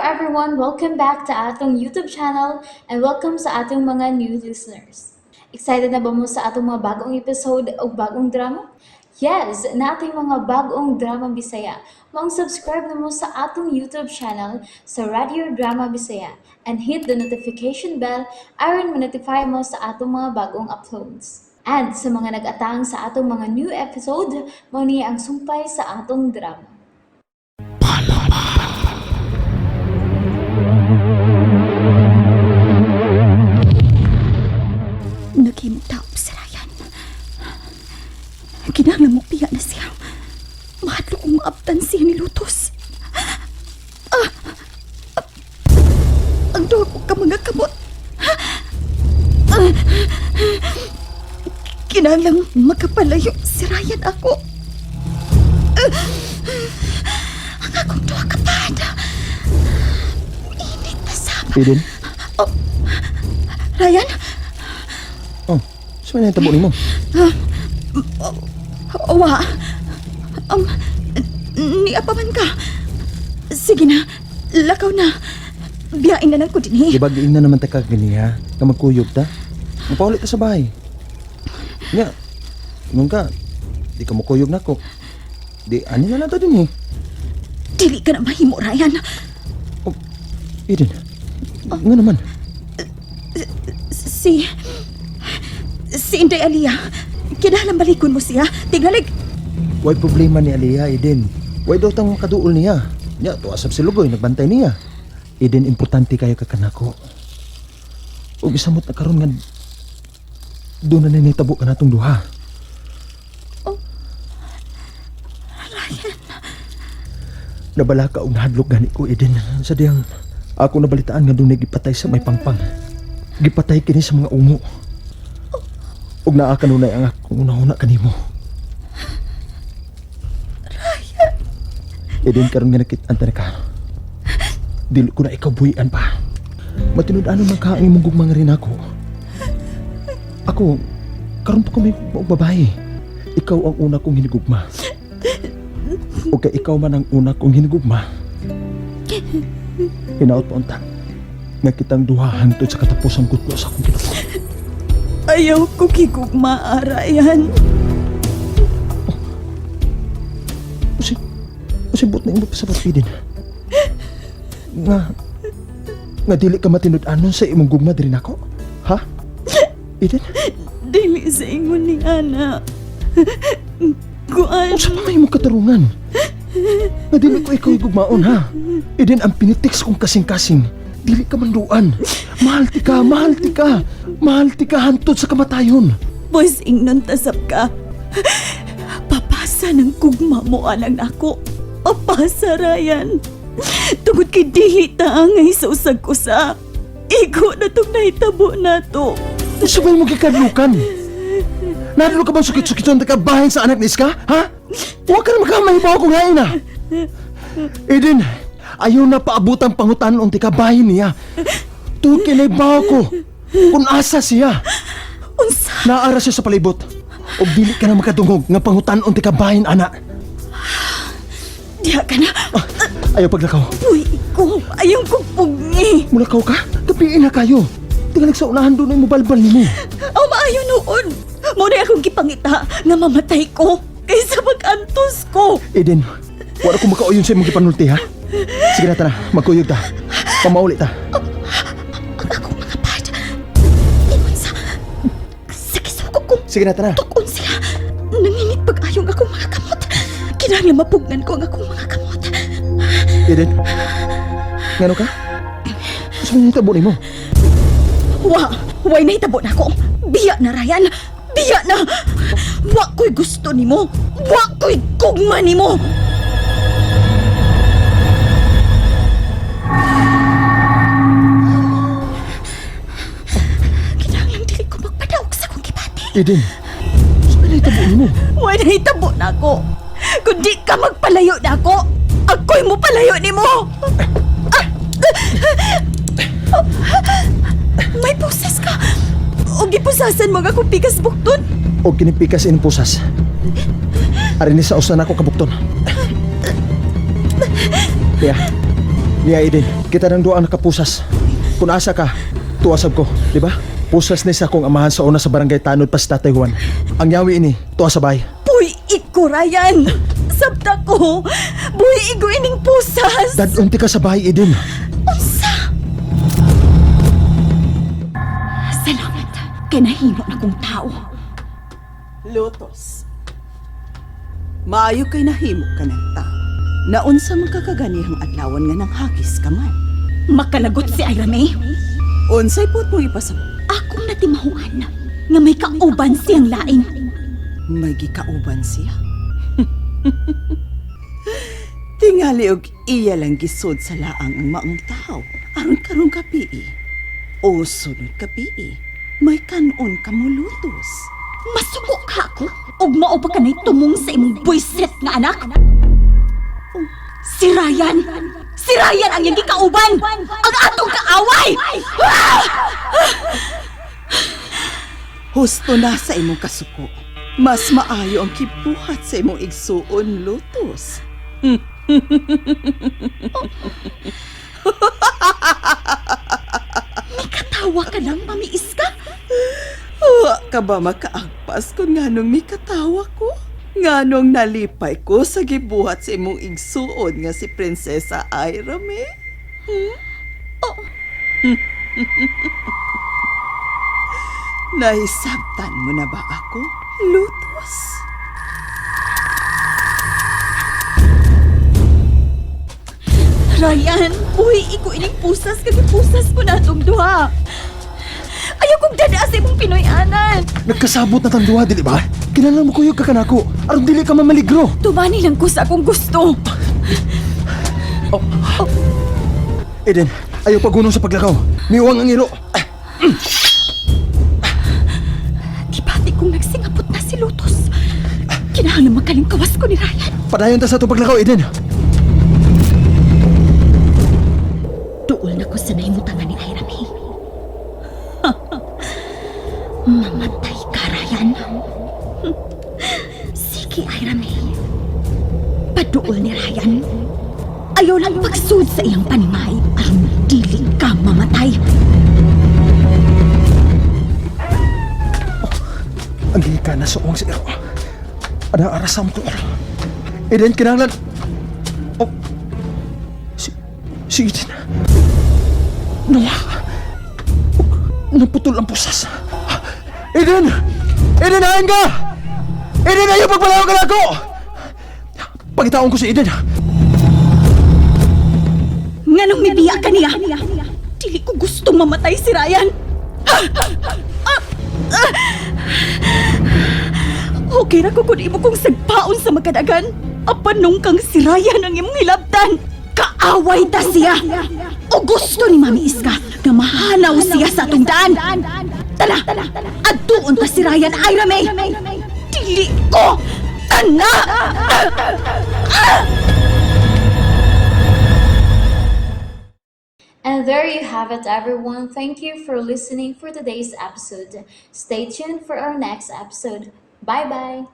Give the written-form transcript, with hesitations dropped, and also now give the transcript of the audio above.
everyone! Welcome back to atong YouTube channel and welcome sa atong mga new listeners. Excited na ba mo sa atong mga bagong episode o bagong drama? Yes, nating mga bagong drama Bisaya. Maong subscribe na mo sa atong YouTube channel sa Radio Drama Bisaya and hit the notification bell aron ma-notify mo sa atong mga bagong uploads. And sa mga nag-atang sa atong mga new episode, mao ni ang sumpay sa atong drama. Naghimong tao si Ryan. Kinahanglan mo piya na siya. Mahadlok kong maabtan siya ni Lutos. Ah! Ah! Ang duha ko ka mga kamot. Ah! Kinahanglan makapalayo si Ryan ako. Ah! Ang akong duha ka pad. Init na sab. Eden? Oh, Ryan? Oh, sa may nahitabo nimo? Wa. Um, niya pa man ka. Sige na, lakaw na. Biyain na lang ko din Di ba giing na naman ta ka ganiha? Nga magkuyog ta? Mapauli ta sa bahay. Nga, nung ka, di ka mukuyog na ko. Di, ani na lang ta din eh. Dili ka na mahimo, Ryan. Oh, Eden, nga naman. Si... Si Inday Alia. Kinahanglan balikon mo siya. Tingalig, Way problema ni Aliyah, Eden. Way daw tang makaduol niya. Nya, tuwasab si Lugoy, nagbantay niya. Eden, importante kayo ka kanako. Ug isamot na karon nga doon na nitabo ka natong duha. Oh. Ryan. Nabala ka og nahadlok gani ko, Eden. Sa diyang ako nabalitaan nga dunay gipatay sa may pangpang. Gipatay kini sa mga ungo. Ug naa kanunay ang akong unahuna kanimo. Ryan. Eden, karon nga nakit-an ta na ka. Dili ko na ikaw buhian pa. Matinud-anon man ka ang imong gugma nga rin ako. Ako, karon pa ko may og babae. Ikaw ang una kong hinigugma. O kay ikaw man ang una kong hinigugma. Hinaot pa unta. Nga kitang duha hangtod sa katapusang gutlo sa akong kinabuhi. Ayaw ko kigugma, Ryan. Usi, usibot na imo pasabot din. Nga, nga dili ka matinud-anon sa imong gugma diri nako. Ha? Eden, Dili sa ingon ni Ana. Kuan. unsa pa may imong katarungan? Nga dili ko ikaw gugmaon ha. Eden, ang pinitiks kong kasing-kasing. Dili ka manduan. Mahal ti ka, mahal ti ka. Mahal ti ka hantod sa kamatayon. Boys, ingnon tasap ka. Papasa ng gugma mo alang nako. Papasa, Ryan. Tungod kay dili ta angay sa usag usa. Igo na tong nahitabo na to. Unsa ba imong gikadlukan? Nadlo ka bang sukit-sukiton ta ka bahin sa anak ni Iska? Ha? Huwag ka na makamahibaw kung hain na. Eden, ayaw na paabutan pangutan unti ka bahin niya. Tuod kay naibaw ko. Kung asa siya. Unsa? Naara siya sa palibot. O dili ka na makadungog nga pangutan unti ka bahin, ana. Diha ka na. Ah, ayaw paglakaw. Uy, iko. Ayaw kong pugni. Mulakaw ka? Kapiin na kayo. Tingalig sa unahan doon ay mubalbal nimo. Aw, maayo noon. Mo na akong gipangita nga mamatay ko kaysa mag-antos ko. Eden, wala ko makauyon sa imong gipanulti ha. Sige na tara, magkuyog ta. Pamauli ta. Ang akong mga pad. Ingon sa... Sa kisuko kong Sige na tara. Tukon siya. Nanginit pag-ayong akong mga kamot. Kinahanglan mapugnan ko ang akong mga kamot. Eden, ngano ka? Sa may nahitabo nimo? Wa, way nahitabo na ako. Biya na, Ryan. Biya na. Wa ko'y gusto nimo. Wa ko'y gugma nimo. Kinahanglan dili ko magpadaog sa akong gibati. Eden, sa may nahitabo nimo? Way nahitabo na ako. Kung di ka magpalayo na ako, ako'y mo palayo nimo. May pusas ka. O gipusasan mo nga akong pikas bukton. O kinipikas ining pusas. Arin ni sa usan ako kabukton. Kaya, Niya, Eden, kita nang duha ang nakapusas. Kung asa ka, tuwasab ko, di ba? Pusas ni sa akong amahan sa una sa barangay Tanod pa si Tatay Juan. Ang yawi ini, tuwa sa bahay. Puy ko, Ryan! Sabta ko! Buhi igo ining pusas! Dadunti ka sa bahay, Eden. Unsa? Salamat kay nahimo na kong tao. Lotos. Maayo kay nahimo ka ng tao. Naunsa man ka kaganihang adlawan nga nanghagis ka man. Makalagot si Ira May. Unsay put mo ipasabot? Akong natimahuan nga may kauban siyang laing. May gikauban siya. Tingali og iya lang gisod sa laang ang maong tao. Aron karong kapii. O sunod kapii. May kanon ka mo, Lotos. Masuko ka ako ug mao pa kanay tumong sa imong buisit nga anak. Si Ryan! Si Ryan ang iyang gikauban! Ang atong kaaway! Ah! Husto na sa imong kasuko. Mas maayo ang kibuhat sa imong igsuon, Lotos. May katawa ka lang, Mami Iska? Wa ka ba makaagpas kung nganong mikatawa ko? Nganong nalipay ko sa gibuhat sa imong igsuon nga si Prinsesa Ira, me? Hmm? Nahisabtan mo na ba ako, Lotus? Ryan, buhi iko ining pusas kag pusas ko na atong duha. Ayaw kong dadaa sa imong Pinoy-anan. Nagkasabot na tang duha, dili ba? Kinahanglan mo kuyog ka kanako. Aron dili ka mamaligro. Tumani lang ko sa akong gusto. Eden, ayaw pagunong sa paglakaw. Miuwang ang iro. Di kong nagsingapot na si Lotus. Kinahanglan makalingkawas ko ni Ryan. Padayon ta sa itong paglakaw, Eden. Duol na ko sa nahimutangan ni Ira May. Mamatay ka, Ryan. Sige, Ira May. Paduol ni Ryan. Ayaw lang pagsud sa iyang panimay aron dili ka mamatay. Ang gikan na suong sa iro. Ada arasam ko. Eden, kinahanglan. Oh. Si Eden. Nawa. Naputol ang pusas. Eden! Eden, hain ka! Eden, ayaw pagpalaw ka na ako! Pagitaon ko si Eden. Nganong mibiya ka niya? Dili ko gusto mamatay si Ryan. Okay ra ko kung imo kong sagpaon sa magkadagan. Apan nung kang si Ryan ang imong hilabtan. Kaaway ta siya. O gusto ni Mami Iska nga mahanaw siya sa atong daan. Tala, adtuon ta si Ryan Ira May. Dili ko tana. And there you have it, everyone. Thank you for listening for today's episode. Stay tuned for our next episode. Bye bye.